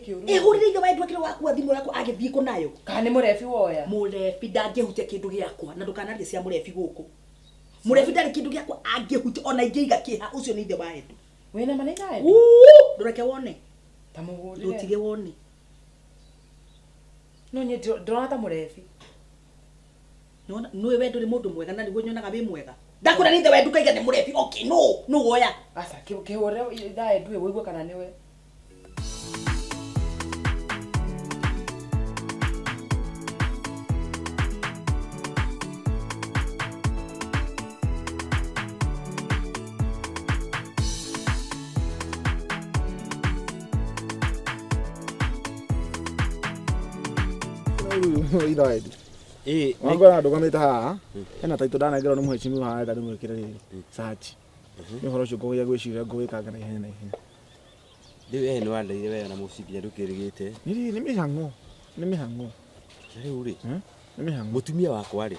kĩũru. Ĩhũrĩre ithe wa Edu akĩrĩ wakua thimũ yakwa agĩthiĩ kũ nayo. Kana nĩ mũrebi woya. Mũrebi ndangĩhutia kĩndũ gĩakwa na ndũkanarie cia mũrebi gũkũ. Mũrebi ndarĩ kĩndũ gĩakwa angĩhutia ona ingĩiga kĩha ũcio nĩ ithe wa Edu. Wĩna ma nĩ ithe wa Edu? Uu, ndũreke wone. Ta mũhũrĩre. Ndũtige wone. No niĩ ndĩrona ta mũrebi. Nĩwona nĩũĩ we ndũrĩ mũndũ mwega na nĩguo nyonaga wĩ mwega. Ndakwĩra nĩ ithe wa Edu ũkaiga nĩ mũrebi okay nũ nũ woya. Aca kĩhũrĩre ithe wa Edu ĩ ũigue kana nĩwe. Ithe wa Edu. Ĩĩ, Wangora ndũgamĩte haha hena taitũ ndanengerwo nĩ mũhecimiwa haha enda ndĩmwĩkĩre rĩrĩ search. Nĩ ũhoro ũcio ngũgeria gwĩciria ngũwĩkanga na ihenya na ihenya. Rĩu we nĩ wandeire we na mũciĩ nginya ndũkĩrĩgĩte. Nĩ rĩrĩ nĩ mĩhang'o nĩ mĩhang'o. Na rĩu rĩ, Nĩ mĩhang'o. Mũtumia wakwa rĩ,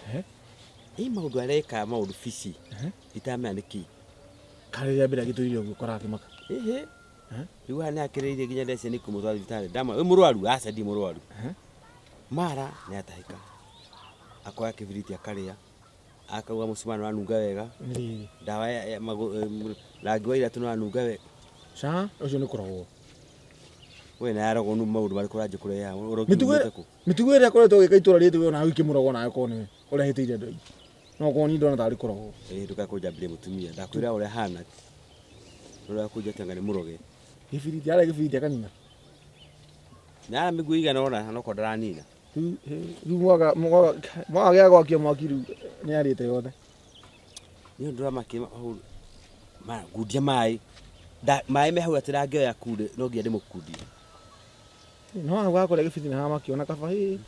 ĩ maũndũ areka maũndũ bici itamenya nĩkĩ. Karĩ rĩa mbere agĩtũire ũguo ũkoraga akĩmaka. Ĩhĩ. Rĩu haha nĩ akĩrĩire nginya ndeciria nĩ kũmũtwara thibitarĩ. Ndamwĩra wĩ mũrwaru? Aca ndirĩ mũrwaru. Mara nĩ atahĩka. Akoya kĩbiriti akarĩa. Akauga mũcuma nĩ ũranunga wega. Nĩ rĩrĩ. Ndawa ya rangi wa iratũ nĩ ũranunga wega. Ca ũcio nĩ kũrogwo. We na yarogwo nĩ maũndũ marĩkũ ũranjia kũrehe haha? Mĩtugo Ũrokire kũ? Mĩtugo ĩrĩa akoretwo agĩka itũra rĩtũ we onawe ikĩmũrogwo nawe korwo nĩwe ũrĩa ahĩtĩirie andũ aingĩ. No korwo niĩ ndona tarĩ kũrogwo. Ĩĩ ndũkae kũnjambĩria mũtumia. Ndakwĩra ũrĩa ahana. Ũrĩa kũnjia anga nĩ mũroge. Gĩbiriti arĩa gĩbiriti akanina. Na mĩguĩ igana ũna no korwo ndaranina. Rĩu mwaga mwaga mwaga gĩa gwakia mwaki rĩu nĩ arĩte yothe. Nĩ ũndũ wa makĩ ma ngundia maĩ. Maĩ me hau atĩ ndangĩoya kunde no nginya ndĩmũkundie. No hau hakũrĩa gĩbiriti nĩ hamakio na kaba hĩ.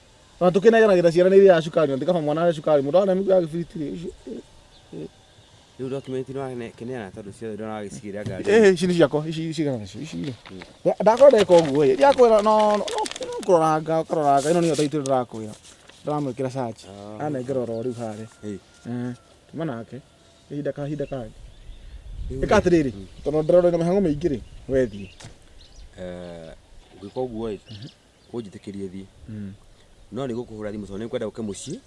Ona tũkĩnegenagĩra ciana nĩ irĩaga cukari na ti kaba mwana arĩe cukari mũndũ arĩa mĩguĩ ya gĩbiriti rĩ ũcio. Rĩu document nĩ wakĩneana tondũ ciothe ndona wagĩcigĩra ngari. Ĩĩ ici nĩ ciakwa ici cigana nacio ici rĩ. Ndakorwo ndeka ũguo ĩ ndiakwĩra no no kũroranga ũkaroranga ĩno nĩyo taitũ ndĩrakwĩra. Ndĩramwĩkĩra search. Anengera oro rĩu harĩa. Tuma nake ihinda kahinda kangĩ. Ĩka atĩrĩrĩ tondũ ndĩrona wĩna mĩhang'o mĩingĩ rĩ we thiĩ. Ngwĩka ũguo ĩ ũnjĩtĩkĩrie thiĩ. No nĩ ngũkũhũra thimũ tondũ nĩ ngwenda ũke mũciĩ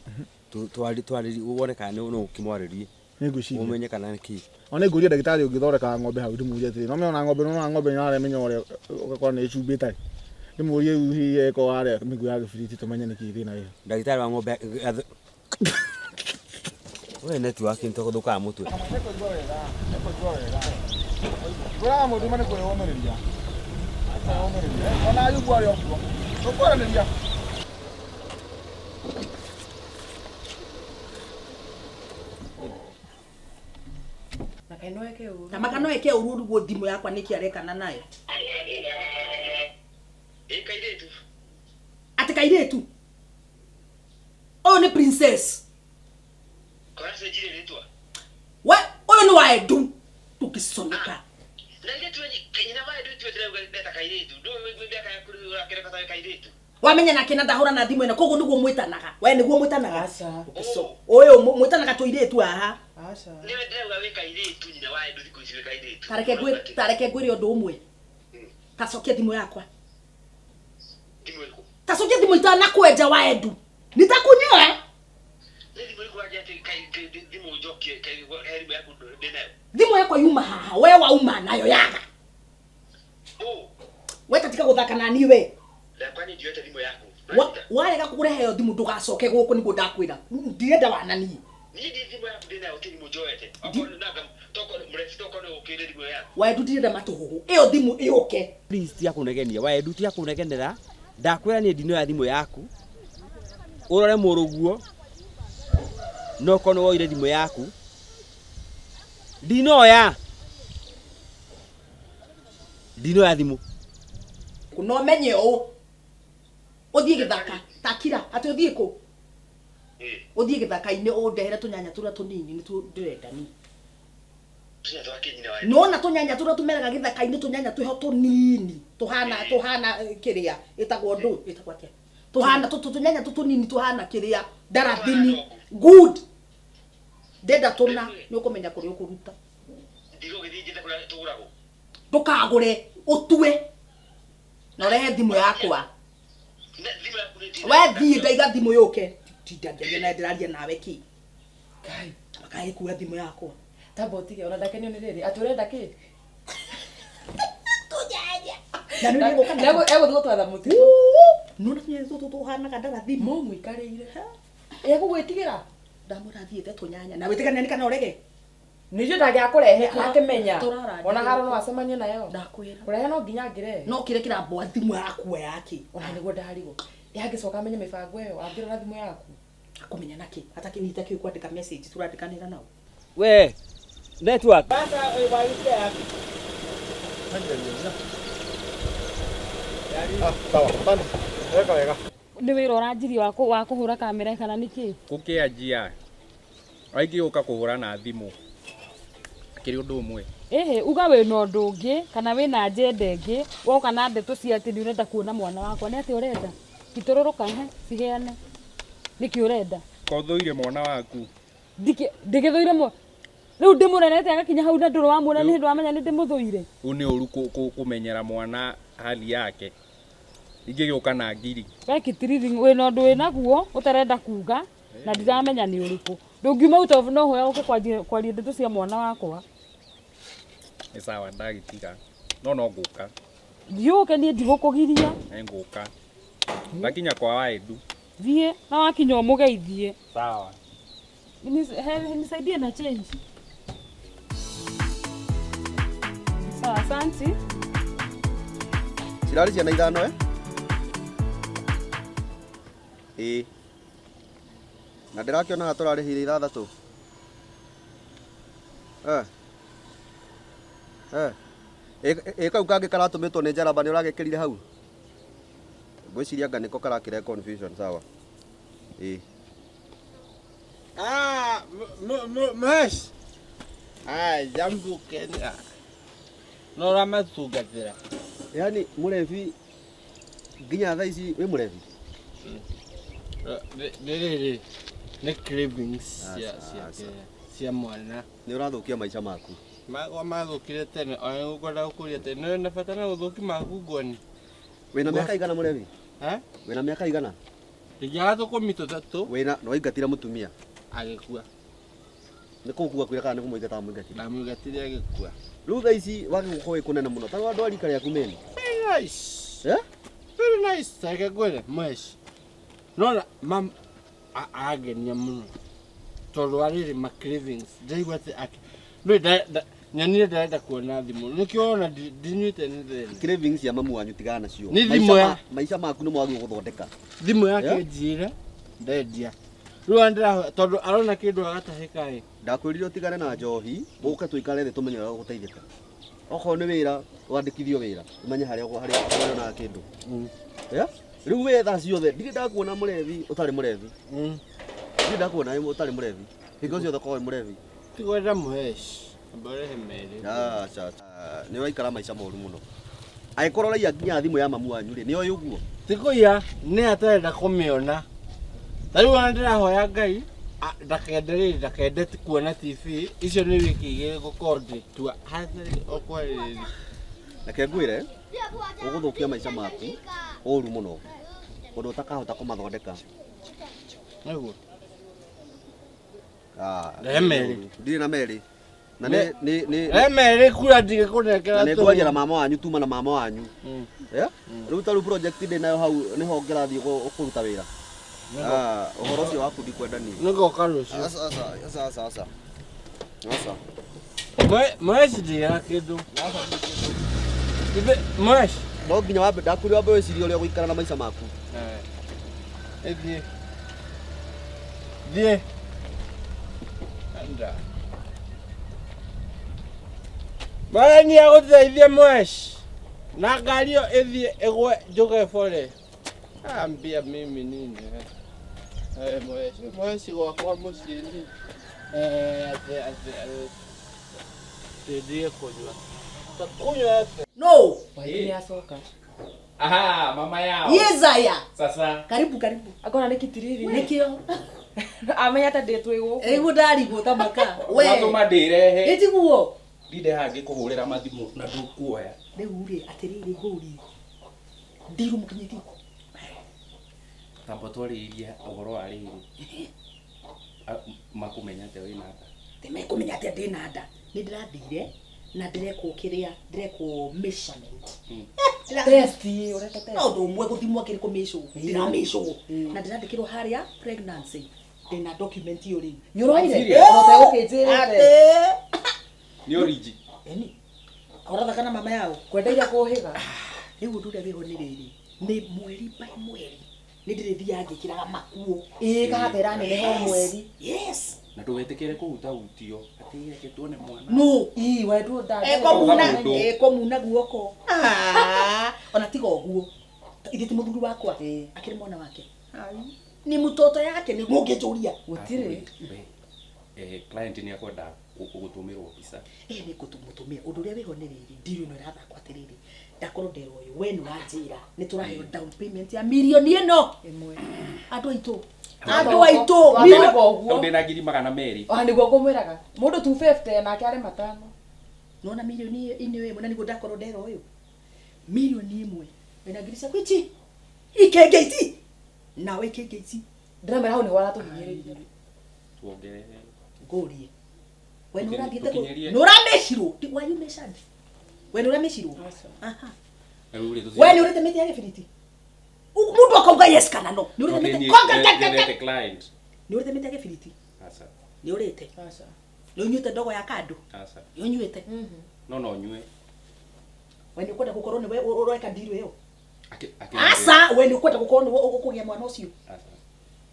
twarĩrie wone kana no ũkĩmwarĩrie. Nĩ ngwĩciria. Ũmenye kana nĩ kĩ. Ona nĩ ngũria ndagĩtarĩ ũngĩthondekaga ng'ombe hau ndĩmũrie atĩrĩ, no mena ng'ombe no ng'ombe nĩ aremenya ũrĩa ũgakora nĩ ĩcumbĩte rĩ. Ndĩmũrie rĩu hihi eko harĩa mĩguĩ ya gĩbiriti tũmenye nĩkĩ thĩna wĩho. Ndagĩtarĩ wa ng'ombe We network nĩ tũgũthũkaga mũtwe. Nĩkũigua wega, nĩkũigua wega. Ngwĩraga mũndũ ũmwe nĩ kwĩyũmĩrĩria. Kwĩyũmĩrĩria. Ona Ayubu arĩ o kuo. Tũkwaranĩria. Na kaĩ no eke ũru. Na maka no eke ũru ũrigwo thimũ yakwa nĩkĩ arekana nayo. Ĩ kairĩtu. Atĩ kairĩtu. Ũyũ nĩ princess. Kora cenjirie rĩtwa. We ũyũ nĩ wa Edu. Tũngĩconoka. Na ithuĩ nyina wa Edu ithuĩ ndĩrauga ndeta kairĩtu. Ndũĩ mĩaka yaku rĩu ũrakĩreka ta wĩ kairĩtu. Wamenya nake na ndahũra na thimũ ĩno koguo nĩguo mwĩtanaga. We nĩguo mwĩtanaga. Aca. Ũyũ mwĩtanaga tũirĩtu haha. Aca. Nĩwe ndĩrauga wĩ kairĩtu nyina wa Edu thikũ ici wĩ kairĩtu. Tareke ngwĩre ũndũ ũmwe. Tacokia thimũ yakwa. Thimũ ĩrĩkũ? Tacokia thimũ itanakwenja wa Edu. Nitakunyoa. Nĩ thimũ ĩrĩkũ wanjia atĩ thimũ njokie he thimũ yaku ndĩ nayo? Thimũ yakwa yuma haha, we wauma nayo yaga. Ũ. We tatika gũthaka na niĩ we. Ndakwa niĩ ndioete thimũ yaku. Warega kũrehe ĩyo thimũ ndũgacoke gũkũ nĩguo ndakwĩra. Ndirenda wana niĩ. Niĩ ndi thimũ yaku ndĩ nayo ti thimũ njoete. Okorwo nanga tokorwo mũrebi tokorwo nĩ ũkĩire thimũ yaku. Wa Edu ndirenda matũhũhũ. Ĩyo thimũ ĩũke. Please tiga kũnegenia. Wa Edu tiga kũnegenera. Ndakwĩra niĩ ndinoya thimũ yaku. Ũrore mũrũguo. No korwo nĩ woire thimũ yaku. Ndinoya. Ndinoya thimũ. No menye ũũ. Ũthiĩ gĩthaka. Takira atĩ ũthiĩ kũ? Ũthiĩ gĩthaka-inĩ ũndehere tũnyanya tũrĩa tũnini nĩtuo ndĩrenda niĩ. Tũnyanya twa kĩ nyina wa Edu? Nĩwona tũnyanya tũrĩa tũmeraga gĩthaka-inĩ tũnyanya twĩho tũnini tũhana tũhana kĩrĩa ĩtagwo ndũ ĩtagwo atĩa? Tũhana tũnyanya tũ tũnini tũhana kĩrĩa ndarathini. Good. Ndenda tũna nĩ ũkũmenya kũrĩa ũkũruta. Ndigũgĩthiĩ njĩte kũrĩa tũgũragwo. Ndũkagũre ũtue. Na ũrehe thimũ yakwa. Thimũ yaku nĩ We thiĩ ndaiga thimũ yũke. Tinda ngĩaria nawe ndĩraria nawe kĩ. Ngai. Makagĩkua thimũ yakwa. Tamba ũtige ona ndakenio nĩ rĩrĩ atĩ ũrenda kĩ? Tũnyanya. Na nĩ ũgũka na. Egũthiĩ gũtwatha mũtitũ. Nona tũnyanya tũtũ tũhanaga ndarathimũ. Mũmũikarĩire. Egũgwĩtigĩra. Ndamwĩra thiĩte tũnyanya. Na wĩtĩkania nĩ kana ũrege. Nĩnjũĩ ndangĩakũrehe akĩmenya. Tũraranjĩra. Ona haro no acemanie nayo. Ndakwĩra. Kũrehe no nginya angĩrehe. No kĩrĩa kĩramboa thimũ yakua yake. Ona nĩguo ndarigwo. Angĩcoka amenye mĩbango ĩyo angĩrora thimũ yaku. Akũmenya nakĩ? Atakĩnyita kĩu kwandĩka message tũrandĩkanĩra nao. We network. Sawa, asante. Weka wega. Nĩ wĩra ũranjirie wa kũhũra kamera kana nĩ kĩ? Gũkĩanjia aingĩ gũka kũhũra na thimũ akĩrĩ ũndũ ũmwe. Ĩhĩ, uga wĩna ũndũ ũngĩ kana wĩna agenda ĩngĩ, woka na ndeto cia atĩ nĩ ũrenda kuona mwana wakwa, nĩ atĩa ũrenda? Itũrũrũka he, ciheane. Nĩkĩ ũrenda? Kothũire mwana waku. Ndĩgĩthũire mwana. Rĩu ndĩmũrerete agakinya hau na ndũrĩ wamuona nĩ hĩndĩ wamenya nĩ ndĩmũthũire. Rĩu nĩ ũru kũmenyera mwana hali yake. Ingĩgĩũka na ngiri. We Kitirithi wĩna ũndũ wĩnaguo ũtarenda kuga na ndiramenya nĩ ũrĩkũ. Ndũngiuma out of nowhere ũke kwaria ndeto cia mwana wakwa. Nĩ sawa ndagĩtiga. No no ngũka. Thiĩ ũke niĩ ndigũkũgiria. Nĩ ngũka. Ndakinya kwa Waendu. Thiĩ na wakinya ũmũgeithie. Sawa. Nisaidie na change. Sawa, asante. Cirarĩ ciana ithano eh? Ĩĩ. Na ndĩrakĩona haha tũrarĩhire ithathatũ. Eh. Eh. Ĩ kau kangĩ karatũmĩtwo nĩ njaramba nĩ ũragekĩrire hau? Ngwĩciria anga nĩko karakĩrehe confusion sawa. Ĩĩ. Ah, Mhesh. Ah, jambo Kenya. No ũramatungatĩra. Yaani mũrebi nginya thaa ici wĩ mũrebi? Nĩ rĩrĩ nĩ cravings cia mwana. Nĩ ũrathũkia maica maku. Makwa mathũkire tene ona nĩngũkwenda gũkũria tene. Nĩ wĩna bata na gũthũki maku ngoni. Wĩna mĩaka igana mũrebi? Eh? Wĩna mĩaka igana? Ndingĩaga tũkũmi tũtatũ. Wĩna nĩ waingatire mũtumia? Agĩkua. Nĩ kũgũkua kwĩra kana nĩ kũmũingata wamũingatire? Ndamũingatire agĩkua. Rĩu thaa ici wagĩgũkorwo wĩ kũnene mũno ta andũ a rika rĩaku meni. Very nice. Eh? Very nice. Reke ngwĩre Mhesh. Nona mam agenia mũno tondũ wa rĩrĩ ma cravings ndĩraigua atĩ nĩ nyonire ndĩrenda kuona thimũ nĩkĩo wona ndinyuĩte nĩ thĩna. Cravings cia mamu wanyu tigana nacio. Nĩ thimũ ya maica maku nĩ mwagĩrĩirwo gũthondeka. Thimũ yake njire ndendia. Rĩu ona ndĩrahoya tondũ arona kĩndũ agatahĩka ĩ. Ndakwĩrire ũtigane na njohi ũke tũikare thĩ tũmenye ũrĩa ũgũteithĩka. Okorwo nĩ wĩra wandĩkithio wĩra ũmenye harĩa ũrĩonaga kĩndũ. Yeah? Rĩu we thaa ciothe ndirĩ ndakuona mũrebi ũtarĩ mũrebi. Ndirĩ ndakuona ũtarĩ mũrebi. Hingo ciothe ũkoragwo wĩ mũrebi. Ti kwenda Mhesh. Amba ũrehe merĩ. Aca. Nĩ ũraikara maica moru mũno. Angĩkorwo ũraiya nginya thimũ ya mamu wanyu rĩ, nĩ oĩ ũguo? Ti kũiya, nĩ atarenda kũmĩona. Ta rĩu ona ndĩrahoya Ngai ndakende rĩrĩ ndakende kuona TV icio nĩ wiki igĩrĩ ngũkorwo ndĩtua hatarĩ o kwarĩrĩria. Reke ngwĩre ũgũthũkia maica maku ũru mũno ũndũ ũtakahota kũmathondeka. Nĩguo. Rehe merĩ. Ndirĩ na merĩ. Na nĩ nĩ nĩ Rehe merĩ kura ndigĩkũnengera na nĩ ngwaria na mama wanyu tuma na mama wanyu. Yeah? Rĩu ta rĩu project ndĩ nayo hau nĩho ngĩrathiĩ kũruta wĩra. Ũhoro ũcio waku ndikwenda niĩ. Nĩngoka rũciũ. Aca aca aca aca. Aca. Mhesh ndĩaga kĩndũ. Mhesh. No nginya wambe ndakwĩrire wambe wĩcirie ũrĩa ũgũikara na maica maku. Thiĩ. Thiĩ. Enda. Mwathani agũteithie Mhesh. Na ngari ĩyo ĩthiĩ ĩgwe njũge bore. Ambia mimi nini. Mhesh, Mhesh gwakwa mũciĩ nĩ atĩ atĩ ndige kũnyua. Kũnyua No. Waini acoka. Aha, mama yao. Yezaya. Sasa. Karibu karibu. Akona nĩ Kitirithi. Nĩkĩo. Amenya ta ndĩ twĩ gũkũ. Ĩguo ndarigwo ta maka. We. Watũma ndĩrehe. Ĩtiguo. Ndinde haha ngĩkũhũrĩra mathimũ na ndũkuoya. Rĩu rĩ atĩrĩrĩ ngũrie. Ndiru mũkinyĩtie kũ? Tamba twarĩrĩrie ũhoro wa rĩrĩ. Makũmenya atĩa wĩna nda? Nĩmekũmenya atĩa ndĩna nda? Nĩ ndĩrathire na ndĩrekwo kĩrĩa ndĩrekwo measurement. Test, ũreka test. No ũndũ ũmwe gũthimwo akĩrĩ kũmĩcwo. Ndĩramĩcwo. Na ndĩrandĩkĩrwo harĩa pregnancy. Ndĩna document ĩyo rĩu. Nĩ ũroire? Serious? Ona ũtegũkĩnjĩrĩte. Atĩ. Nĩ origi. Eni. Ũrathaka na mama yao. Kwendeire kũhĩga. Rĩu ũndũ ũrĩa wĩho nĩ rĩrĩ. Nĩ mweri by mweri. Nĩ ndĩrĩthiaga ngĩkĩraga makuo. Ĩĩ kahata ĩraneneha o mweri. Yes. Na ndũgetĩkĩre kũhutahutio atĩ reke tuone mwana. No. Ii wendwo nda. Ekomuna Mũndũ. ekomuna guoko. Ah, ona tiga ũguo. Ithe ti mũthuri wakwa. Akĩrĩ mwana wake. Ni mtoto yake nĩ mũngĩnjũria. Gũtirĩ. We, client nĩ akwenda gũtũmĩrwo mbica. Ĩ nĩ ngũtũmũtũmia. Ũndũ ũrĩa wĩho nĩ rĩrĩ, ndiri ĩno ĩrathakwo atĩrĩrĩ. Ndakorwo nderwo ũyũ, we nĩ wanjĩra nĩ tũraheo down payment ya mirioni ĩno. Ĩmwe. Andũ aitũ. Andũ aitũ. Twambe Mirioni. ũguo. Tondũ ndĩna 200,000. Ona nĩguo ngũmwĩraga. Mũndũ 250 nake arĩ matano. Nona mirioni ĩno ĩmwe na nĩguo ndakorwo nderwo ũyũ. Mirioni ĩmwe. Wĩna ngiri ciaku ici. Ikenge ici. Nawe ikenge ici. Ndĩramera hau nĩho aratũhinyĩrĩria. Tuongerere. Ngũrie. We nĩ ũrathiĩte kũ- Tũkinyĩrie. nĩ ũramĩcirwo. Why you measured? We nĩ ũramĩcirwo? Aha. Rĩu rĩ tũthiĩ. We nĩ ũrĩte mĩtĩ ya gĩbiriti? Mũndũ akauga yes kana no. Nĩ ũrĩte mĩtĩ. Konga ka ka ka. Ndĩrete client. Nĩ ũrĩte mĩtĩ ya gĩbiriti? Aca. Nĩ ũrĩte. Aca. Nĩ ũnyuĩte ndogo ya kando? Aca. Nĩ ũnyuĩte. No no nyue. We nĩ ũkwenda gũkorwo nĩwe ũreka ndiru ĩyo? Akĩ. Aca, we nĩ ũkwenda gũkorwo nĩwe ũkũgĩa mwana ũcio? Aca.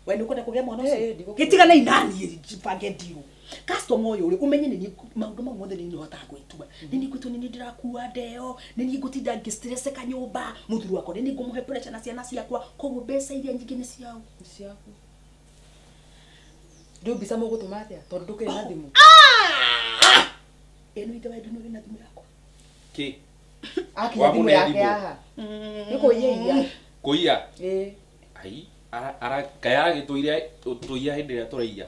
We nĩ ũkwenda kũgĩa mwana Eh, ũcio? ndigũkũgĩa. Gĩtigane naniĩ bange ndiru. Customer ũyũ rĩ, ũmenye nĩ niĩ maũndũ mau mothe nĩ niĩ hotaga gwĩtua. Nĩ niĩ ngwĩtua nĩ niĩ ndĩrakua ndeo, nĩ niĩ ngũtinda ngĩstreseka nyũmba, mũthuri wakwa nĩ niĩ ngũmũhe pressure na ciana ciakwa, koguo mbeca iria nyingĩ nĩ ciao. Nĩ ciaku. Rĩu mbica mũgũtũma atĩa? Tondũ ndũkĩrĩ na thimũ. Ĩno ithe wendu nĩ ũrĩ na thimũ yakwa. Kĩ? Akinya thimũ Wamũne yake thimũ. haha. Nĩ kũiya iya. Kũiya. Ĩĩ. Ai, ara kaya agĩtũire tũiya hĩndĩ ĩrĩa tũraiya.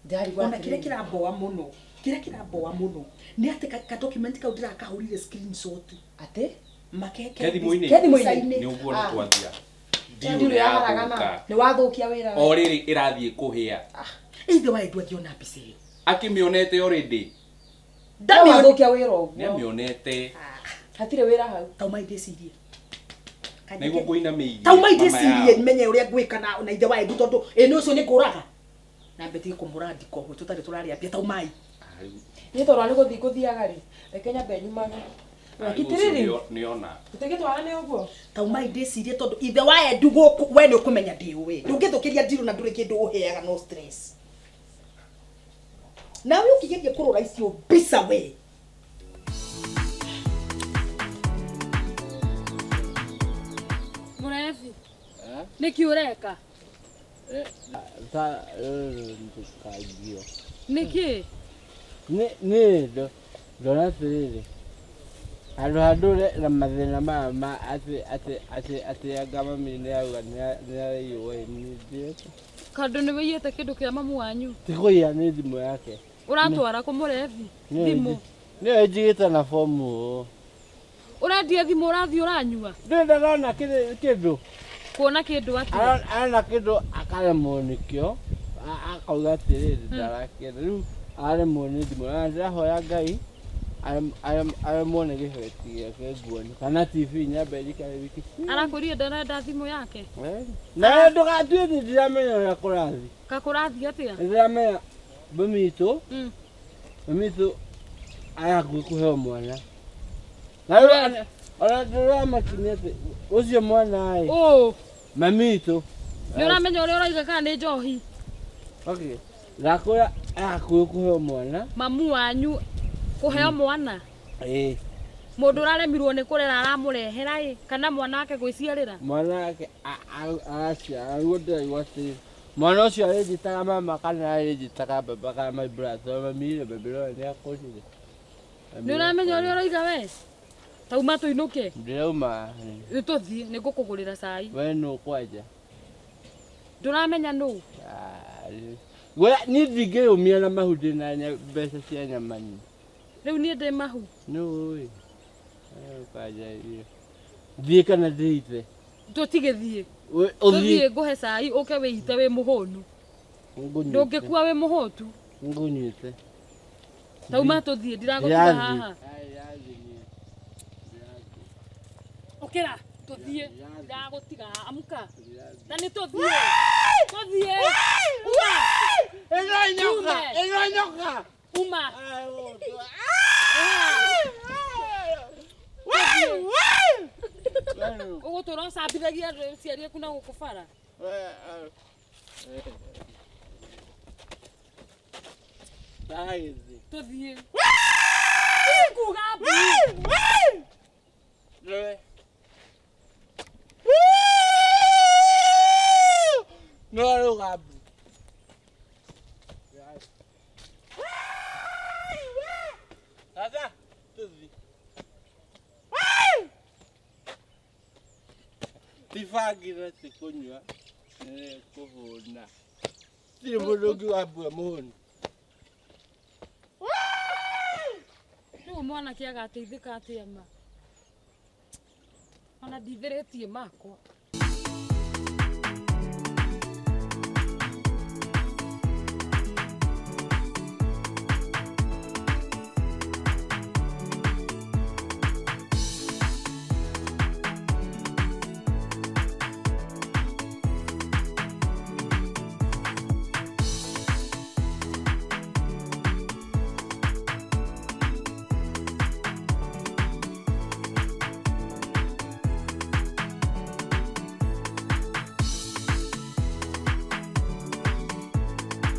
Ndarigwo Ona kĩrĩa atĩrĩrĩ. kĩramboa mũno, kĩrĩa kĩramboa mũno nĩ atĩ ka document kau ndĩrakahũrire screenshot. Atĩ? Makeke Ke thimũ-inĩ? Ke thimũ-inĩ? Nĩ ũguo nĩ twathia. Ndiru Ndiru nĩ yaharagana. yathũka. Nĩ wathũkia wĩra. O rĩrĩ ĩrathiĩ kũhĩa. Ithe wa Edu angĩona mbica ĩyo. Akĩmĩonete already. Nĩ wathũkia wĩra ũguo. Nĩ amĩonete. Hatirĩ wĩra hau. Tauma ndĩcirie. Nĩguo ngũinamĩirie. Tauma mama ndĩcirie yao. menye ũrĩa ngwĩka na ithe wa Edu tondũ ĩ nĩ ũcio nĩ kũraga. Na mbetige kũmũra ndikohwe tũtarĩ tũrarĩa mbia taumai. Ah, rĩu- Niĩ tondũ nĩ gũthiĩ ngũthiaga rĩ. Reke nyambe nyumage. ah, rĩu ũcio Gĩtirĩrĩ. nĩona. Tũtingĩtwarane ũguo. Taumai ndĩcirie tondũ ithe wa Edu gũkũ we nĩ ũkũmenya ndĩũĩ. Ndũngĩthũkĩria ndirũ na ndũrĩ kĩndũ ũheaga no stress. Nawe ũkĩgeria kũrora icio mbica we. Mũrebi. Nĩkĩ ũreka? Ta ndũkaigio. Nĩkĩ? Nĩ ndona atĩrĩrĩ handũ ha ndũre na mathĩna maya ma atĩ atĩ atĩ atĩ anga mami nĩ auga nĩ araiywo ĩ niĩ ndireka. Kandũ nĩ wĩiyĩte kĩndũ kĩa mamu wanyu. Ti kũiya nĩ thimũ yake. Ũratwara kũ mũrebi? Nĩyo Thimũ. Nĩyo ĩnjigĩte na bomu ũũ. Ũrendia thimũ ũrathiĩ ũranyua? Ndũrĩ ndarona kĩndũ. Kuona kĩndũ atĩa? Arona kĩndũ akaremwo nĩkĩo akauga atĩrĩrĩ ndarakĩenda rĩu aremwo nĩ thimũ na ndĩrahoya Ngai aremwo nĩ gĩbeti gĩake nguoni kana TV nyambe njikare wiki. Arakwĩrire ndarenda thimũ yake? Na ndũgatue nĩ ndiramenya ũrĩa kũrathiĩ. Kakũrathiĩ atĩa? Nĩ ndĩramenya mami witũ mami witũ arakuĩ kũheo mwana. Na rĩu ona ndĩramakinya atĩ ũcio mwana ĩ. Ũũ. Mami witũ. Nĩ ũramenya ũrĩa ũrauga kana nĩ njohi? Okay. Ndakwĩra arakuĩ kũheo mwana. Mamu wanyu kũheo mwana? Ĩĩ. Mũndũ ũraremirwo nĩ kũrera aramũrehera ĩ kana mwana wake gwĩciarĩra? Mwana wake araciara nĩguo ndĩraigua atĩrĩrĩ mwana ũcio arĩnjĩtaga mama kana arĩnjĩtaga baba kana my brother tondũ mami rĩ mami rĩ nĩ akũrire. Nĩ ũramenya ũrĩa ũrauga we? Tauma tũinũke. Ndĩrauma. Nĩ tũthiĩ nĩ ngũkũgũrĩra cai. We nũ kwanja? Ndũramenya nũ? We niĩ ndingĩyũmia na mahu ndĩna mbeca cia nyama niĩ. Rĩu niĩ ndĩ mahu. Nũ ũĩ? Kwanja irio. Thiĩ kana ndĩite? Tũtigĩthiĩ. We- Ũthiĩ. Tũthiĩ ngũhe cai ũke wĩite wĩ mũhũnu. Ngũnyuĩte. Ndũngĩkua wĩ mũhũtu. Ngũnyuĩte. Tauma tũthiĩ ndiragũtiga Ndĩrathiĩ. haha. Ũkĩra tũthiĩ ndiragũtiga haha amka. Na nĩ tũthiĩ. Tũthiĩ. Uma. Ĩno nyoka! Tume. Ĩno nyoka! Uma. Ũgũtũra ũcambithagia andũ aciari aku na gũkũ bara. Ndagĩthiĩ. Tũthiĩ. Kuga mbu. Rwe. No rũga mbu. Tata, tũthiĩ. Ti bangi na ti kũnyua, nĩ kũhũna. Tirĩ mũndũ ũngiuga mbu e mũhũnu. Rĩu mwanake agateithĩka atĩa ma? Ona ndithĩrĩtie makwa.